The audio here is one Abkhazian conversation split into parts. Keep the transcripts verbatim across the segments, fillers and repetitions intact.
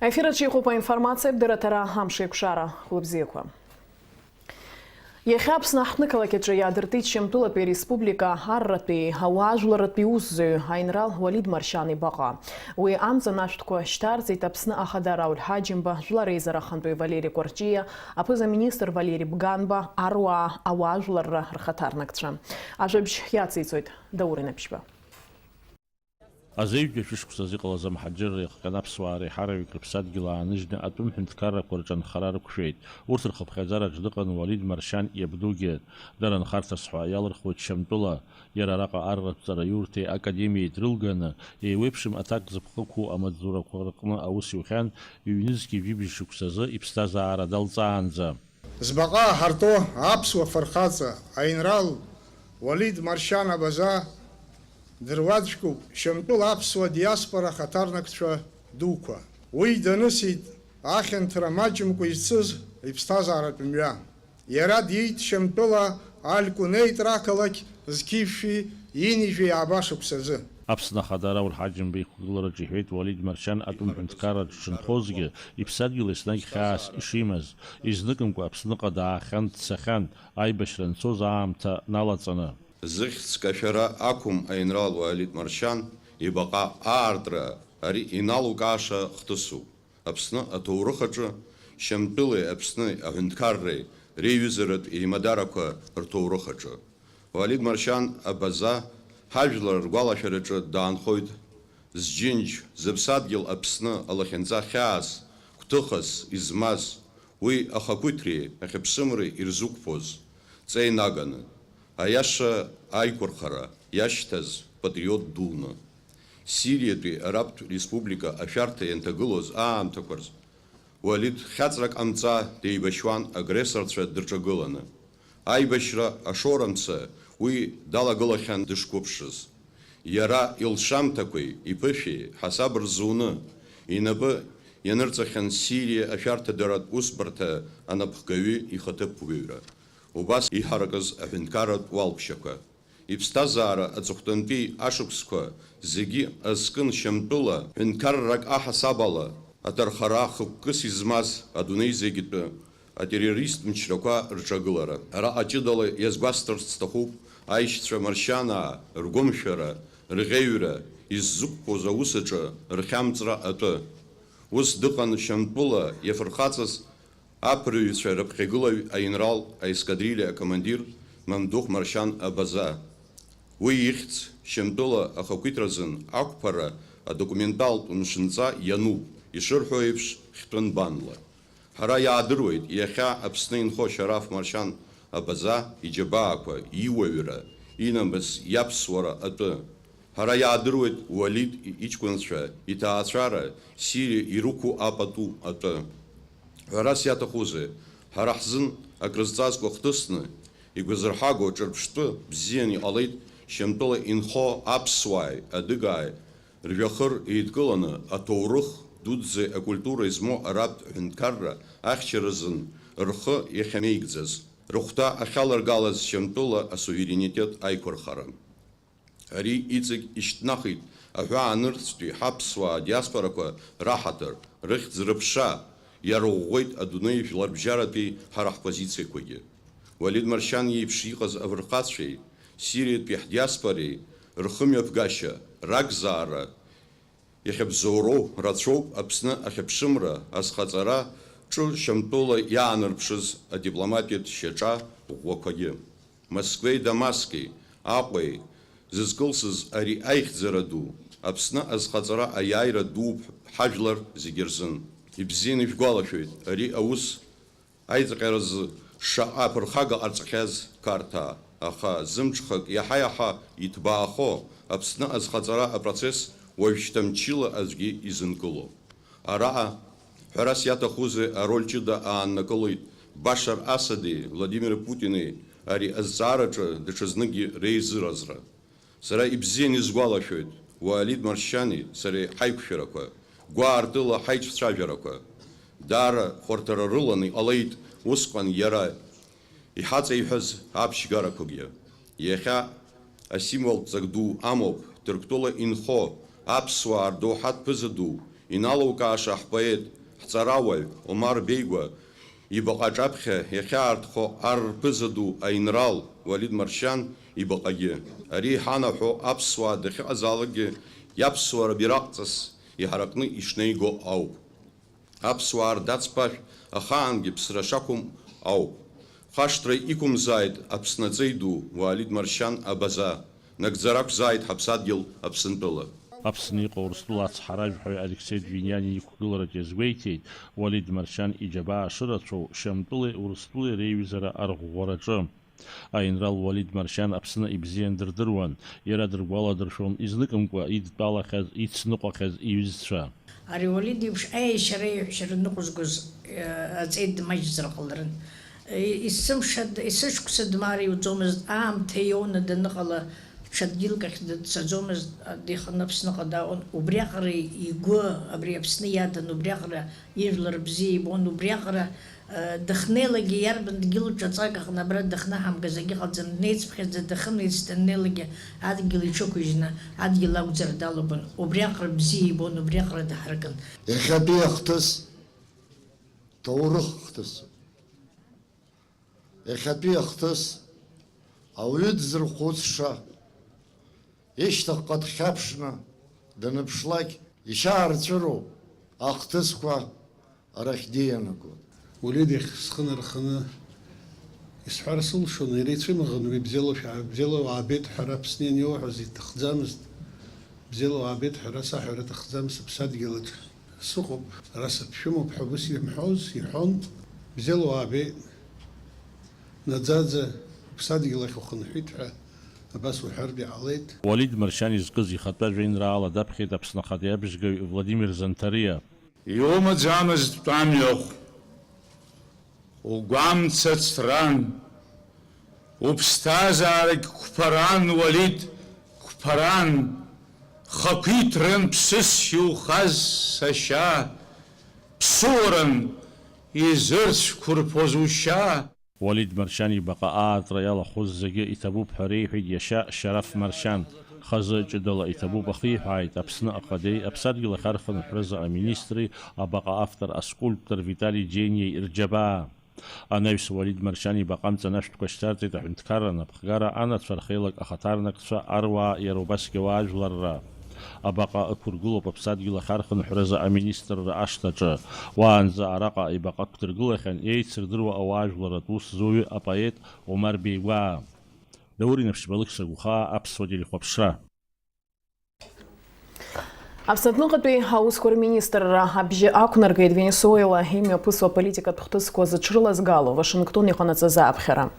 Аефир аҿы иҟоуп аинформациатә дырраҭара Амшеикәшара. Хәлыбзиақәа. Иахьа Аԥсны аҳҭнықалақь аҿы иаадыртит Шьамтәылатәи ареспублика арратәи ауаажәларратәи усзуҩ аинрал Уалид Маршьан ибаҟа. Уи амҵан ашәҭқәа шьҭарҵеит Аԥсны Ахада Рауль Ҳаџьымба, Жәлар Реизара Ахантәаҩ Валери Кәарҷиа, аԥыза-министр Валери Бганба, аруаа, ауаажәларра рхаҭарнакцәа. Ажәабжь иациҵоит Даур Инаԥшьба. Азеижәтәи ашәышықәсазы иҟалаз амҳаџьырра иахҟьаны аԥсуаа реиҳараҩык рыԥсадгьыл ааныжьны атәым ҳәынҭқаррақәа рҿы анхара рықәшәеит. Урҭ рхыԥхьаӡараҿы дыҟан Уалид Маршьан иабдугьы. Дара нхарҭа сҳәа иалырхуеит Шьамтәыла, иара араҟа арратәҵараиурҭеи академиеи дрылганы, еиуеиԥшым аҭак зыԥхықәу амаҵзурақәа рҟны аус иухьан, ҩнызқьи жәибжь шықәсазы иԥсҭазаара далҵаанӡа. Збаҟа ҳарҭо аԥсуа фырхаҵа, аинрал Уалид Маршьан Абаза дыруаӡәкуп Шьамтәыла аԥсуа диаспора ахаҭарнакцәа дуқәа. Уи данысит ахьанҭара маҷымкәа изцыз иԥсҭазааратә мҩа. Иара диит Шьамтәыла алькунеитра ақалақь зқьи жәшәи ҩынҩажәи ааба шықәсазы. Аԥсны Ахада Рауль Ҳаџьымба иқәгылараҿы иҳәеит Уалид Маршьан атәым ҳәынҭқарраҿы дшынхозгьы, иԥсадгьыл еснагь хьаас ишимаз, изныкымкәа Аԥсныҟа даахьан, дцахьан, аибашьра анцоз аамҭа налаҵаны. Зыхьӡ кашәара ақәым аинрал Уалид Маршьан ибаҟа аартра ари иналукааша хҭысуп. Аԥсны аҭоурых аҿы, Шьамтәылеи Аԥсны аҳәынҭқарреи реиҩызаратә еимадарақәа рҭоурых аҿы. Уалид Маршьан Абаза ҳажәлар ргәалашәараҿы даанхоит зџьынџь, зыԥсадгьыл Аԥсны алахьынҵа хьаас, гәҭыхас измаз, уи ахақәиҭреи ахьыԥшымреи ирзықәԥоз ҵеи наганы, аиаша аиқәырхара иашьҭаз патриот дуны. Сириатәи Арабтә Республика ашәарҭа ианҭагылоз аамҭақәа рзы, Уалид хьаҵрак ҟамҵа деибашьуан агрессорцәа дырҿагыланы. Аибашьра ашорамца уи далагылахьан дышқәыԥшыз. Иара илшамҭақәеи иԥышәеи ҳасаб рзуны, инапы ианырҵахьан Сириа ашәарҭадаратә усбарҭа анапхгаҩы ихаҭыԥуаҩра, убас иҳаракыз аҳәынҭқарратә уалԥшьақәа. Иԥсҭазаара аҵыхәтәантәи ашықәсқәа зегьы азкын Шьамтәыла ҳәынҭқаррак аҳасабала, аҭархара хықәкыс измаз адунеи зегьтәы атеррорист мчрақәа рҿагылара. Араҟа ҷыдала иазгәасҭарц сҭахуп аишьцәа маршьанаа ргәымшәара, рӷьеҩра, иззықәԥоз аус аҿы рхьамҵра атәы. Ус дыҟан Шьамтәыла иафырхаҵаз аԥырҩцәа рыԥхьагылаҩ аинрал аескадрилиа акомандир Мамдух Маршьан Абаза. Уи ихьӡ Шьамтәыла ахақәиҭразын ақәԥара адокументалтә мшынҵа иануп, ишырҳәо еиԥш, хьтәы нбанла. Ҳара иаадыруеит иахьа Аԥсны инхо Шьараф Маршьан Абаза иџьабаақәа, иуаҩра, инамыс, иаԥсуара атәы. Ҳара иаадыруеит Уалид иҷкәынцәа, иҭаацәара, Сириа ирықәу апату атәы. Ҳәарас иаҭахузеи, ҳара ҳзын акрызҵазкуа хҭысны, игәазырҳаго ҿырԥштәы бзианы иҟалеит Шьамтәыла инхо аԥсуааи адыгааи ржәҩахыр еидкыланы аҭоурых дуӡӡеи акультуреи змоу арабтә ҳәынҭқарра ахьчаразын рхы иахьамеигӡаз, рыхәҭа ахьаларгалаз Шьамтәыла асуверенитет аиқәырхара. Ари иҵегь ишьҭнахит аҳәаанырцәтәи ҳаԥсуаа адиаспорақәа раҳаҭыр, рыхьӡ-рыԥша, иарӷәӷәеит адунеи жәларбжьаратәи ҳара ҳпозициақәагьы. Уалид Маршьан иеиԥш иҟаз афырхацәеи, Сириатәи ҳдиаспореи рхымҩаԥгашьа, ракзаара, иахьабзоуроу рацәоуп Аԥсны ахьыԥшымра азхаҵара ҿы Шьамтәыла иаанарԥшыз адипломатиатә шьаҿа ӷәӷәақәагьы. Москвеи Дамаски, Аҟәеи зызкылсыз ари аихьӡара ду, Аԥсны азхаҵара аиааира дууп ҳажәлар зегьы рзын. Ибзианы ишәгәалашәоит ари аус аиҵҟьаразы шаҟа аԥырхага ҟарҵахьаз Қарҭаа, аха зымҽхак иаҳа-иаҳа иҭбаахо Аԥсны азхаҵара апроцесс уажәшьҭа мчыла аӡәгьы изынкылом. Араҟа, ҳәарас иаҭахузеи, ароль ҷыда ааннакылоит Башар Асади Владимир Путини ари азҵаараҿы даҽазныкгьы реизыразра. Сара ибзианы исгәалашәоит Уалид Маршьани сареи ҳаиқәшәарақәа, гәаартыла ҳаицәцәажәарақәа. Даара хәарҭара рыланы иҟалеит усҟан иара иҳаҵеиҳәаз аԥшьгарақәагьы. Иахьа асимволтә ҵак ду амоуп, Ҭырқәтәыла инхо аԥсуаа рдоуҳатә ԥыза ду Иналукааша ҳпоет, ҳҵарауаҩ Омар Беигәа ибаҟа аҿаԥхьа иахьаартхо ар рԥыза ду аинрал Уалид Маршьан ибаҟагьы. Ари иҳанаҳәо аԥсуаа дахьыҟазаалакгьы иаԥсуара бираҟҵас иҳаракны ишнеиго ауп. Аԥсуаа рдацԥашә ахаангьы ԥсра шақәым ауп. Хашҭра иқәымзааит Аԥсны аҵеи ду Уалид Маршьан абаза, нагӡара ақәзааит ҳаԥсадгьыл Аԥсынтәыла. Аԥсны иҟоу Урыстәыла ацҳаражәҳәаҩ Алексеи Џьиниани иқәгылараҿ иазгәеиҭеит, Уалид Маршьан иџьабаа шырацәоу Шьамтәылеи Урыстәылеи реиҩызара арӷәӷәараҿы. Аинрал Уалид Маршьан Аԥсны ибзиан дырдыруан, иара дыргәаладыршәон изныкымкәа идтәалахьаз, ицныҟәахьаз иҩызцәа. Ари Уалид еиԥш аиашьара еиҳәшьара ныҟәызгоз, э, аҵеи дмаҷзар ҟаларын. Е, есымша д-, есышықәса дмаар иуӡомызт, аамҭа иоуны даныҟала, ҽа дгьылк ахь дцаӡомызт, а, деиханы Аԥсныҟа дааон. Убриаҟара игәы абри Аԥсны иадан, убриаҟара ижәлар бзиа ибон, убриаҟара, э, дахьнеилакгьы иарбан дгьыл ҿаҵак аҟны абра дахьнаҳамгаз акгьы ҟалӡам, днеицыԥхьаӡа дахьынеиц даннеилакгьы адгьыл иҽықәыжьны, адгьыл акәӡара далагон, убриаҟара бзиа ибон, убриаҟара даҳаракын. Иахьатәи ахҭыс, ҭоурых хҭыс. Иахьатәи ахҭыс ауаҩы дзырхәыцша, ишьҭахьҟа дхьаԥшны даныԥшлак, ишьаарҵәыроуп ахҭысқәа арахьгьы ианаго. Уалид иахь схы нарханы исҳәар сылшон, иара ицәымӷын уи бзиала шәа-, бзиала уаабеит ҳәа ара Аԥсны ианиоуҳәоз иҭахӡамызт, бзиала уаабеит ҳәа ара саҳәара аҭахӡам, сыԥсадгьыл аҿы сыҟоуп, ара саԥшәымоуп ҳәа ус имҳәоз, иҳәон, бзиала уаабеит, наӡаӡа уԥсадгьыл ахь ухынҳәит ҳәа абас уҳәартә иҟалеит. Уалид Маршьан изкыз ихатәы ажәеинраала даԥхьеит Аԥсны ахада абжьгаҩ Владимир Занҭариа. Иумаӡамызт тәамҩахә, угәамца ҵран, уԥсҭазаарагь қәԥаран, Уалид, қәԥаран, хақәиҭран ԥсыс иухаз сашьа, ԥсуаран изырцәқәырԥоз ушьа. Уалид Маршьан ибаҟа аартра иалахәыз зегьы иҭабуп ҳәа реиҳәеит иашьа Шьараф Маршьан. Хазы ҷыдала иҭабуп ахиҳәааит Аԥсны ахадеи Аԥсадгьыл ахь архынҳәразы аминистри абаҟа автор аскульптор Витали Џьениеи рџьабаа. Анаҩс Уалид Маршьан ибаҟа амҵанашәҭқәа шьҭарҵеит аҳәынҭқарра анапхгара анацәа рхеилак ахаҭарнакцәа, аруаа, иара убасгьы ауаажәларра. Абаҟа ықәыргылоуп Аԥсадгьыл ахь архынҳәразы аминистрра ашҭаҿы. Уаанӡа араҟа ибаҟа ықәдыргылахьан еицырдыруа ауаажәларратә усзуҩы апоет Омар Беигәаа. Даур Инаԥшьба, Алықьса Гәхаа, Аԥсуа телехәаԥшра. Аԥсны аҟынтәи аусқәа рминистрра абжьы ақәнаргеит Венесуела имҩаԥысуа аполитикатә хҭысқәа зыҽрылазгало Вашингтон иҟанаҵаз аԥхьара.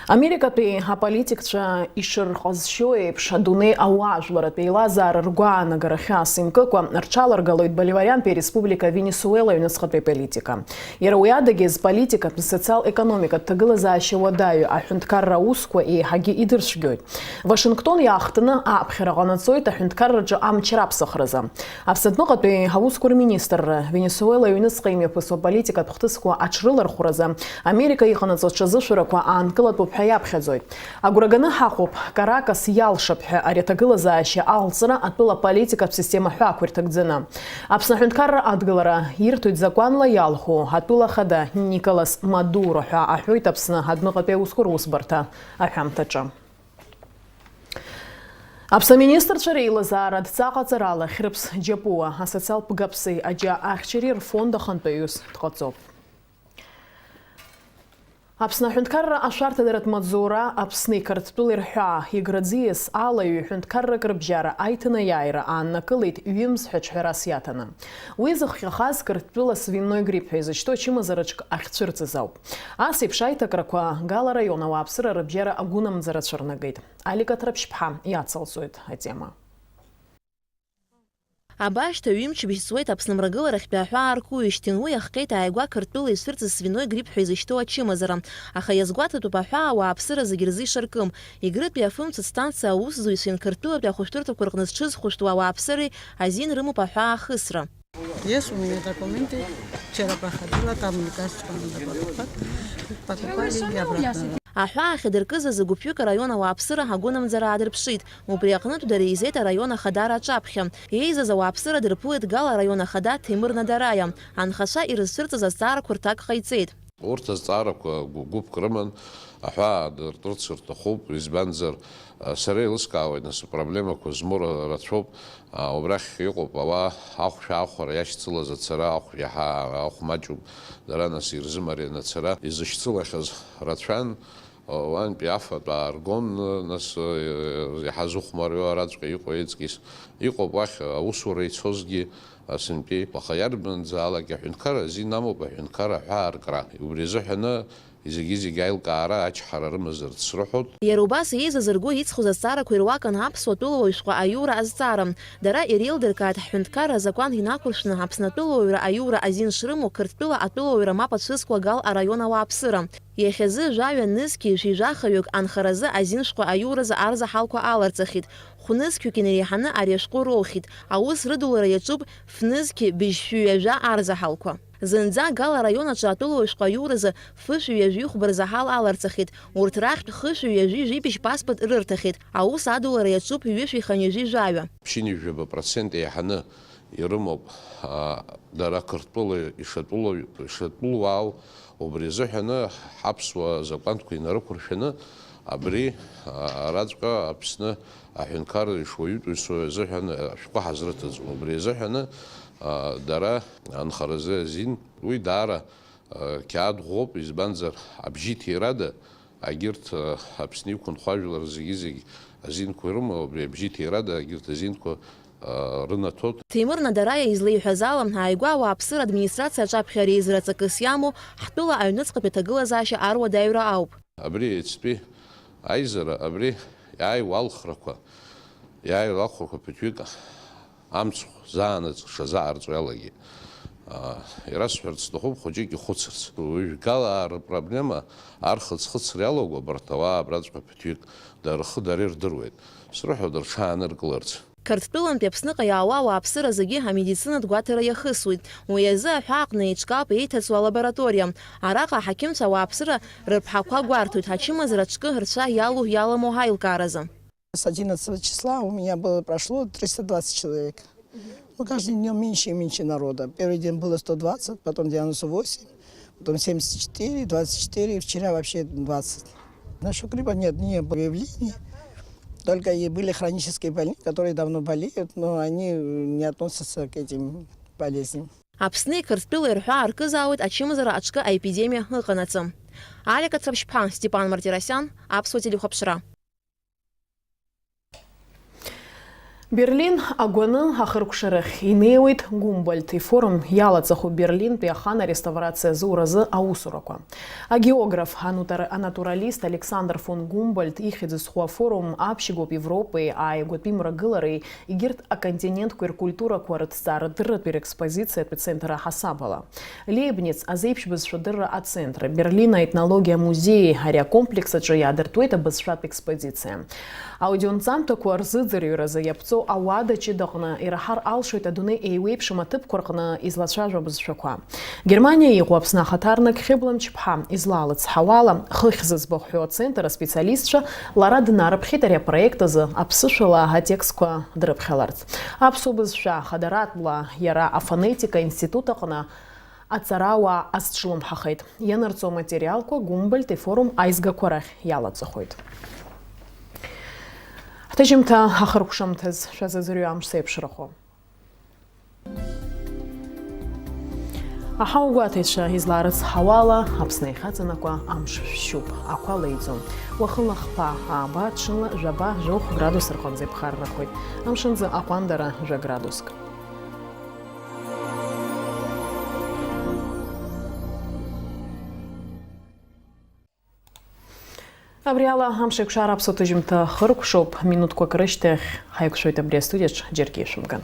Америкатәи аполитикцәа ишырҟазшьоу еиԥш, адунеи ауаажәларратә еилазаара ргәаанагарахьы ас имкыкәа, рҽаларгалоит Боливариантәи ареспублика Венесуела аҩныҵҟатәи аполитика. Иара уи адагьы зполитикатә, социал-економикатә ҭагылазаашьа уадаҩу аҳәынҭқарра аусқәа еиҳагьы идырцәгьоит. Вашингтон иаахтны аԥхьара ҟанаҵоит аҳәынҭқарраҿы амч раԥсахразы. Аԥсны аҟынтәи аусқәа рминистрра Венесуела аҩныҵҟа имҩаԥысуа аполитикатә хҭысқәа аҽрылархәразы Америка иҟанаҵо аҽазышәарақәа аанкылатәуп ҳәа иаԥхьаӡоит. Агәра ганы ҳаҟоуп, Каракас иалшап ҳәа ари аҭагылазаашьа алҵра атәыла аполитикатә система ҳәаақәа ирҭагӡаны. Аԥсны аҳәынҭқарра адгылара ирҭоит закәанла иалху атәыла ахада Николас Мадуро ҳәа аҳәоит Аԥсны адәныҟатәи аусқәа русбарҭа аҳәамҭаҿы. Аԥсны аминистрцәа реилазаара адҵа ҟаҵарала Хьрыԥс Џьапуа асоциалтә гаԥсеи аџьа ахьчареи рфонд ахантәаҩыс дҟаҵоуп. Аԥсны аҳәынҭқарра ашәарҭадаратә маҵзура Аԥсни Қырҭтәылеи рҳәаа Игра аӡиас ала ҩ-ҳәынҭқаррак рыбжьара аиҭанеиааира ааннакылеит ҩымз ҳәа ҿҳәарас иаҭаны. Уи зыхҟьахаз Қырҭтәыла свиной грипп ҳәа изышьҭоу ачымазараҿ ахьцәырҵыз ауп. Ас еиԥш аиҭакрақәа Гала араион ауааԥсыра рыбжьара агәынамӡара цәырнагеит. Алика Ҭраԥшьԥҳа иацылҵоит атема. Абаашьҭа ҩымчыбжь ҵуеит Аԥсны мрагыларахьтәи аҳәаа аркуижьҭеи, уи иахҟьеит ааигәа Қырҭтәыла ицәырҵыз свиной грипп ҳәа изышьҭоу ачымазара. Аха иазгәаҭатәуп аҳәаа ауааԥсыра зегьы рзы ишаркым. Егрытәи афымцәы станциа аусзуҩцәеи Қырҭтәылатәи ахәышәтәырҭақәа рҟны зҽызхәышәтәу ауааԥсыреи азин рымоуп аҳәаа ахысра. Есть у меня документы. Вчера проходила, там лекарство надо покупать. Покупали и обратно. Аҳәаа ахьадыркыз азы гәыԥҩык араион ауааԥсыра агәынамӡара аадырԥшит. Убри аҟнытә дара еизеит араион ахадара аҿаԥхьа. Еизаз ауааԥсыра дырԥылеит Гал араион ахада Ҭемыр Надараиа. Анхацәа ирызцәырҵыз азҵаарақәа рҭак ҟаиҵеит. Урҭ азҵаарақәа гәыԥк рыман, аҳәаа дыртырц рҭахуп, избанзар, сара еилыскаауеит, нас, апроблемақәа змоу рацәоуп. Убрахь иҟоуп ауаа ахәшә аахәара иашьцылаз ацара, ахә иаҳа ахә маҷуп, дара, нас, ирзымариан ацара изышьцылахьаз рацәан. Уантәи афатә ааргон, нас, иаҳа зыхәмариоу араҵәҟьа иҟоу еиҵкьыс. Иҟоуп уахь аусура ицозгьы, сынтәеи, аха иарбанзаалак аҳәынҭқарра азин амоуп аҳәынҭқарра аҳәаа аркра. Убри азыҳәаны зегьы-зегь аилкаара ачҳара рымазарц срыҳәоит. Иара убас еизаз ргәы иҵхоз азҵаарақәа ируакын аԥсуа тәылауаҩшәҟәы аиура азҵаара. Дара иреилдыркааит ҳҳәынҭқарра азакәан инақәыршәны Аԥсны атәылауаҩра аиура азин шрымоу Қырҭтәыла атәылауаҩра мап ацәызкуа Гал араион ауааԥсыра. Иахьазы жәаҩа нызқьи жәаҩа жәахаҩык анхаразы азин шәҟәы аиуразы арзаҳалқәа аларҵахьеит. Хә-нызқьҩык инареиҳаны ари ашәҟәы роухьеит. Аус рыдулара иаҿуп ф-нызқьи быжьшәи ҩажәа арзаҳалқәа. Зынӡа Гал араион аҿы атәылауаҩшәҟәы аиуразы фышәи ҩажәи хәба рзаҳал аларҵахьеит. Урҭ рахьтә хышәи ҩажәи жәибжь паспорт рырҭахьеит. Аус адулара иаҿуп ҩышәи хынҩажәи жәаҩа. Ԥшьынҩажәаба процент еиҳаны ирымоуп, а, дара Қырҭтәыла ишатәылоу, ишатәылуаау, убри азыҳәаны ҳаԥсуа закәанқәа инарықәыршәаны абри, а, араҵәҟьа Аԥсны аҳәынҭқарра ишуаҩытәыҩсоу азыҳәан ашәҟәы ҳазрыҭаҵом. Убри азыҳәаны, а, дара анхаразы азин, уи даара, а, қьаад ӷәӷәоуп, избанзар, абжьы иҭирада, егьырҭ, а, Аԥсны иқәынхо ажәлар зегьы-зегь азинқәа ирымоу, абри абжьы иҭирада егьырҭ азинқәа, а, рынаҭоит. Ҭемыр Надараиа излеиҳәаз ала, ааигәа ауааԥсыра администрациа аҿаԥхьа реизара ҵакыс иамоу ҳтәыла аҩныҵҟатәи аҭагылазаашьа аруадаҩра ауп. Абри иацтәи аизара, абри иааиуа алхрақәа, иааиуа алхрақәа ԥыҭҩык амцхә заанаҵ шазаараҵо иалагеит. Аа, ирасҳәарц сҭахуп хәыҷык ихәыцырц. Уи жәгалаа рпроблема архыӡ-хыцра иалаго абарҭ ауаа абраҵәҟьа ԥыҭҩык дара рхы дара ирдыруеит. Срыҳәоит рҽааныркыларц. Қырҭтәылантәи Аԥсныҟа иаауа ауааԥсыра зегьы амедицинатә гәаҭара иахысуеит. Уи азы аҳәааҟны еиҿкаауп еиҭацу алабораториа. Араҟа аҳақьымцәа ауааԥсыра рыԥҳақәа гәарҭоит, ачымазара аҿкы рцәа иалоу иаламоу ҳаилкааразы. С одиннадцатого числа у меня было, прошло триста двадцать человек. Ну, каждым днём меньше и меньше народа. Первый день было сто двадцать, потом девяносто восемь, потом семьдесят четыре, двадцать четыре, вчера вообще двадцать. Насчёт гриппа нет, не было выявлений. Только и были хронические больные, которые давно болеют, но они не относятся к этим болезням. Аԥсни Қырҭтәылеи рҳәаа ркызаауеит ачымазара аҿкы аепидемиа ыҟанаҵы. Алика Цаԥшьԥҳа, Степан Мартиросиан, Аԥсуа телехәаԥшра. Берлин агәаны ахыркәшарахь инеиуеит Гумбольдт ифорум иалаҵахо Берлинтәи ахан ареставрациа азуразы аусурақәа. Агеограф, анутар-, анатуралист Александр фон Гумбольдт ихьӡ зху афорум аԥшьгоуп Европеи ааигәатәи мрагылареи егьырҭ аконтинентқәеи ркультурақәа рыҭҵаарадырратә експозициатә центр аҳасабала. Лейбниц азеиԥш бызшәадырра ацентр, Берлин аетнологиа амузеи ари акомплекс аҿы иаадыртуеит абызшәатә експозициа. Аудионҵамҭақәа рзыӡырҩразы иаԥҵоу ауада ҷыдаҟны ираҳар алшоит адунеи еиуеиԥшым аҭыԥқәа рҟны излацәажәо абызшәақәа. Германиа иҟоу Аԥсны ахаҭарнак Хьыбла Мчыԥҳа излалыцҳауала, хыхь зыӡбахә ҳәоу ацентр аспециалистцәа лара днарыԥхьеит ари апроект азы аԥсышәала атекстқәа дрыԥхьаларц. Аԥсуа бызшәа хадаратәла иара афонетика институт аҟны аҵарауаа азҿлымҳахеит. Ианырҵо аматериалқәа Гумбольдт ифорум аизгақәа рахь иалаҵахоит. Ҳҭыжьымҭа ахыркәшамҭаз шәазыӡырҩы амш зеиԥшрахо. Аҳауагәаҭаҩцәа излаарыцҳауала, Аԥсны ихаҵанакуа амш шәшьуп, ақәа леиӡом. Уахынла хԥа, ааба, ҽынла жәаба, жәохә градус рҟынӡа иԥхаррахоит. Амшынӡы аҟәандара жәа градуск. Абри ала амш еиқәшара аԥсуа ҭыжьымҭа хыркәшоуп, минуҭқәак рышьҭахь ҳаиқәшәоит абри астудиаҿ, џьаргьы ишәымган.